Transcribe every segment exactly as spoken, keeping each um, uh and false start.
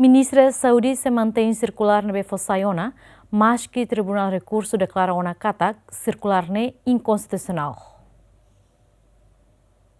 Ministra Saúde sei mantein sirkulár ne'ebé fó sai ona, maski Tribunál Rekursu deklara ona katak sirkulár ne'e inkonstitusionál.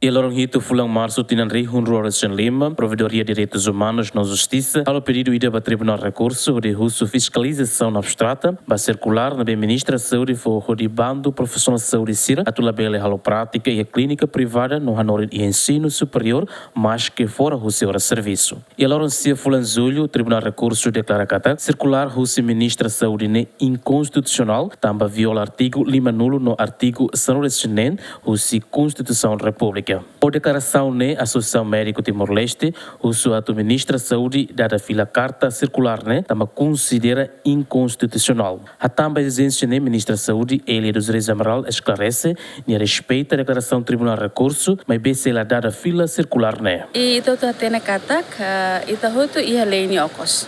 Iha loron hitu fulan Marsu tinan rihun rua resin lima, Provedoria Direitus Umanus no Justisa halo pedidu ida ba Tribunál Rekursu hodi husu fiskalizasaun abstrata ba sirkulár ne'ebé Ministra Saúde fó hodi bandu profisionál saúde sira atu labele halo prátika iha klínika privada no hanorin iha ensinu superiór, maski fora husi oras servisu. Iha loron sia fulan Jullu, Tribunál Rekursu deklara katak sirkulár husi Ministra Saúde ne'e inkonstitusionál, tanba viola artigu lima-nulu no artigu sanulu-resin-neen husi Konstituisaun Repúblika. Ho deklarasaun ne'e, Asosiasaun Médiku Timor-Leste husu atu Ministra Saúde dada fila karta sirkulár ne'e, tanba konsidera inkonstitusionál. Hatán ba ezijénsia ne'e, Ministra Saúde, Elia dos Reis Amaral, esklarese nia respeita deklarasaun Tribunál Rekursu, maibé sei la dada fila sirkulár ne'e. I ita hotu hatene katak, ah, ita hotu iha lei nia okos.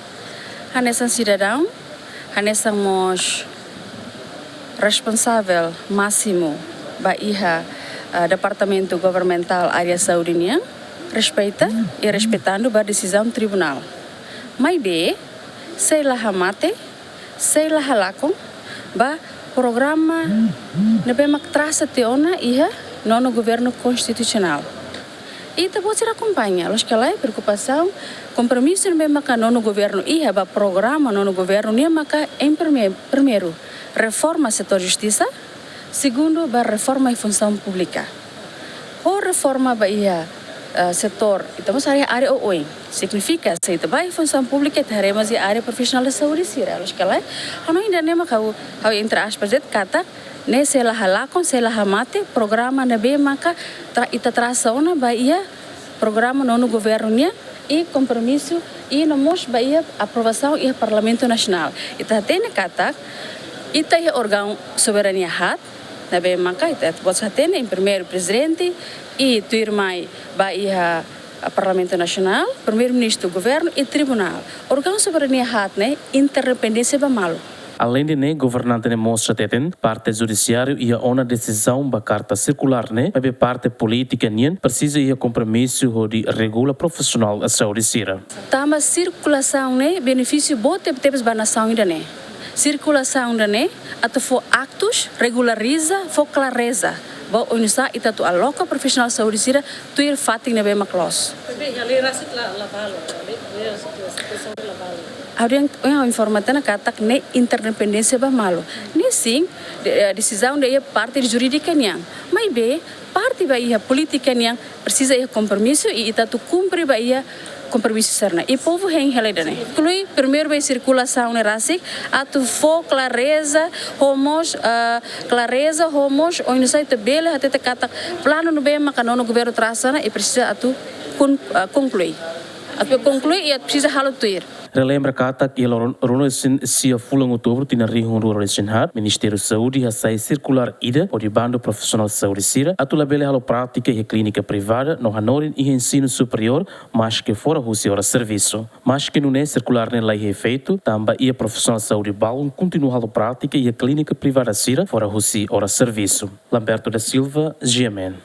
Hanesan sidadaun, hanesan mós responsavel másimu ba iha, ah, departamentu governamentál área saúde nian, respeita i respeitando ba desizaun tribunál. Maibé, sei la hamate, sei la halakon ba programa ne'ebé mak trasa tiha ona iha nonu governu konstitusionál. Ita-boot sira akompaña, loos ka lae, preokupasaun, kompromisu ne'ebé maka nonu governu iha ba programa nonu governu nian maka em prime-, primeiru, reforma setór justisa, segundu, ba reforma iha funsaun públika. Ho reforma ba iha, eh, setór, ita mós haree área oioin. Signifika, se ita ba iha funsaun públika, ita haree mós iha área profisionál de saúde sira, loos ka lae. Hanoin ida-ne'e mak ha'u, ha'u entre aspas de'it katak, ne'e sei la halakon, sei la hamate programa ne'ebé maka tra-, ita trasa ona ba iha programa nonu governu nian, i kompromisu, i no mós ba iha aprovasaun iha Parlamentu Nasionál. Ita hatene katak, ita iha órgaun soberania haat, ne'ebé maka ita-boot hatene, em primeiru Prezidente, i tuirmai ba iha, ah, Parlamentu Nasionál, Primeiru-Ministru, Governu i Tribunál. Órgaun soberania haat ne'e interdependénsia ba malu. Aleinde ne'e, governante ne'e mós hateten, parte judisiáriu iha ona desizaun ba karta sirkulár ne'e, maibé parte polítika nian presiza iha kompromisu hodi regula profisionál saúde sira. Tanba sirkulasaun ne'e benefísiu boot tebetebes ba nasaun ida-ne'e. Sirkulasaun ida-ne'e atu fó aktus, regulariza, fó klareza ba oinsá ita atu aloka profisionál saúde sira tuir fatin ne'ebé mak loos. Maibé iha lei rasik la, la balun, lei, lei rasik, situasaun la balun. Ha'u dehan, ha'u informa tiha ona katak ne'e interdependénsia ba malu. Ne'e sin, de-, eh, desizaun ida iha parte jurídika nian. Maibé, parte ba iha polítika nian presiza iha kompromisu i ita atu kumpre ba iha kompromisu sira-ne'e. I povu hein hela ida-ne'e. Inklui primeiru ba iha sirkulasaun ne'e rasik, atu fó klareza, ho mós, ah, klareza, ho mós, oinsá ita bele hatete katak planu ne'ebé maka nonu governu trasa ona, i presiza atu kon-, ah, konklui. Atu konklui i atu presiza halo tuir. Relembra katak iha loron ruanulu-resin-sia fulan Outubru tinan rihun rua rua resin haat, Ministériu Saúde hasai sirkulár ida hodi bandu profisionál saúde sira atu labele halo prátika iha klínika privada no hanorin iha ensinu superiór, maski fora husi oras servisu. Maski nune'e, sirkulár ne'e la iha efeitu, tanba iha profisionál saúde balun kontinua halo prátika iha klínika privada sira fora husi oras servisu. Lamberto da Silva, G M N.